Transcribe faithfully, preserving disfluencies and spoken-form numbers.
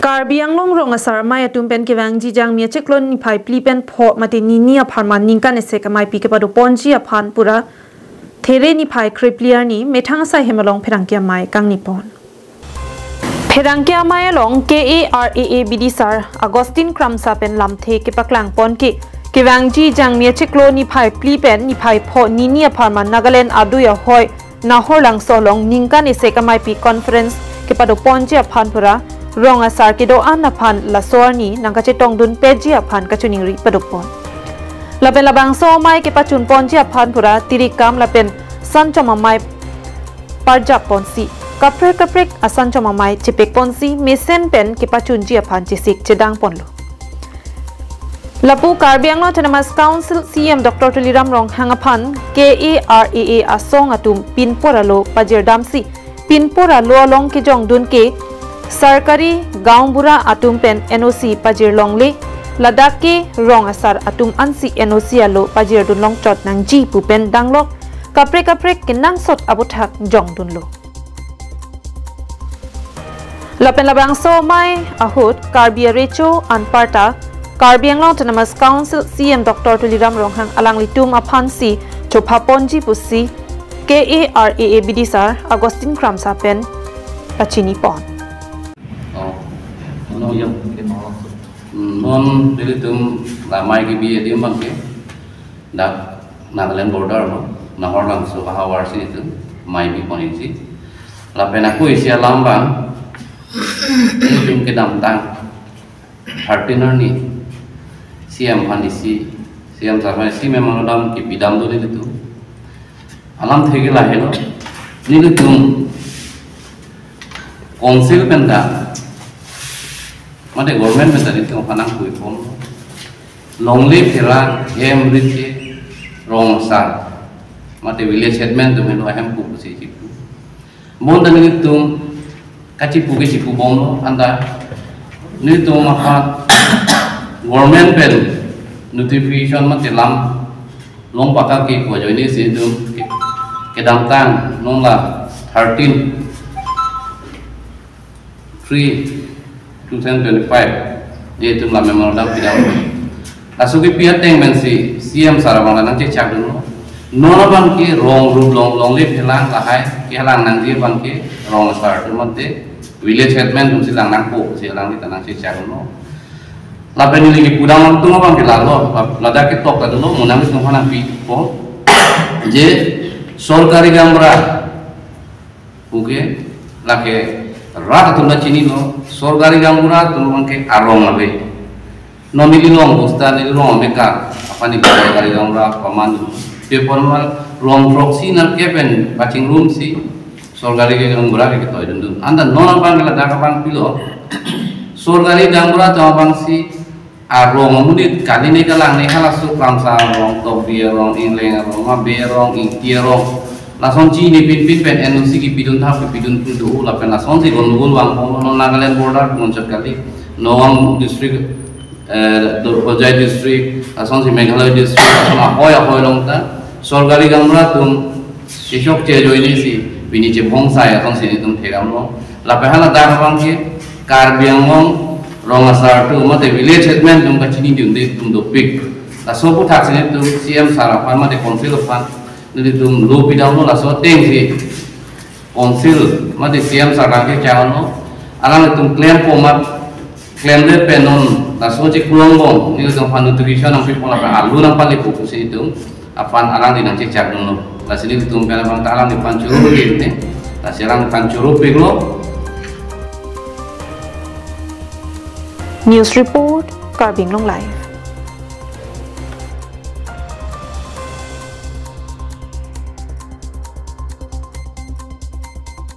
Karbi Anglong Rong Asar Amei atum pen kevangji Jangmi achiklo niphai phli pen pho mate nini apharman ningkan esek ameipi kepadoponji aphan pura There niphai krephli arni methang asai hem along pherangke amei kangnipon. Pherangke amei along K A R A A bidisar Augustine Kramsa pen lamthe kepaklangpon ke kevangji Jangmi achiklo niphai phli pen niphai pho nini apharman Nagaland adui ahoi Nahor Langso along ningkan esek ameipi conference kepadoponji aphan pura Rong Asar kedo-an aphan laso arni nangkachetongdun peji aphan kachiningri padopon. Lapen labangso amei kepachunponji aphan pura tirikam lapen sanchom amei parjapponsi kaprek kaprek asanchom amei chepekponsi mesen pen kepachunji aphan chesik chedangponlo. Lapu Karbi Anglong Autonomous Council C E M Doctor Tuliram Ronghang aphan K A R A A asong atum pinpur alo pajirdamsi pinpur alo along kejongdun ke sarkari gaonbura atum pen N O C pajirlongle, ladak ke rong asar atum ansi N O C alo pajirdun longchot nangji pu pen danglok kaprek kaprek kenangsot aputhak jongdunlo. Lapen labangso amei ahut Karbi Arecho anparta Karbi Anglong Autonomous Council C E M Doctor Tuliram Ronghang alanglitum aphansi chophaponji pusi K A R A A bidisar Augustine Kramsa pen pachinipon. Oh, no, yo. Hmm, non nelitum la amei kebi adim abang ke dak Nagaland border lo, Nahor Langso ahavar si itum amei biponji. Lapen ako isi alam abang, itum kedamtang thirteen arni C M aphan isi, C M sir aphan isi memorandum kepidamdun nelitum. Alamthe ke lahelo, nelitum council pen ta mate government pen ta nelitum aphan nangpuipon. Longle pherang hem rit ke rong asar mate village headman atum helo ahem pusi chipu. Bonta nelitum kachipu ke chipubomlo, anta nelitum aphan government pen notification mate lam long pakak ke pu ajoine si itum ke-, kedamtang non la thirteen three two thousand twenty-five, itum la memorandum pidam. Laso kepi ateng pensi C M sir abang nangchechakdunlo. Non abang ke rong rup long, longle pherang lahai kelang nangji abang ke rong asar atum mate village headman atumsi lang nangpo pusi alangli ta nangchechakdunlo. Lapen neli kepudam atum abang ke lalo, ladak ketok ta dolo, mo nanglitum aphan nangpipo. Je sorkari gaonbura puke lake rat atum ta chinilo, sorkari gaonbura atum abang ke arong ave. Non neli long bosta, neli long amekar aphan neli sorkari gaonbura paman. Paper mal rong throksi nangke pen pachingrumsi sorkari gaonbura ke ketoidundun. Anta non abang ke ladak abang pilo, sorkari gaonbura atum abangsi arong amonit kali ne kalang ne halaso Kramsa arong, Tokbi arong, Ingleng arong, Mabe arong, Ingti arong, lasonsi ne pinpin pen N O C kepidun thap kepidun pu do lapen lasonsi gondogol vangpon non Nagaland border monchot kali, Nagaon district, eh, do-, Hojai district, lasonsi Meghalaya district, lason ahoi ahoi along ta sorkari gaonbura atum chechokche ajoine si pini chebhongsai lasonsi nelitum theramlo. Lapen hala dak abang ke Karbi Anglong rong asar atum mate village headman atum kachinidunde atum dopik. Laso aputhak si nelitum C M sir aphan mate council aphan nelitum lo pidamlo, laso atengsi council mate C M sir abang ke changlo, alanglitum klempo mat, klemle pen non laso chiklo angbong nelitum aphan notification nangpipo lapen alu nangpalepo pusi itum aphan alangli nangchechakdunlo. Lasi nelitum pen abang ta alangliphan choro ne, lasi alangliphan choropiklo. News report, Karbi Anglong Live.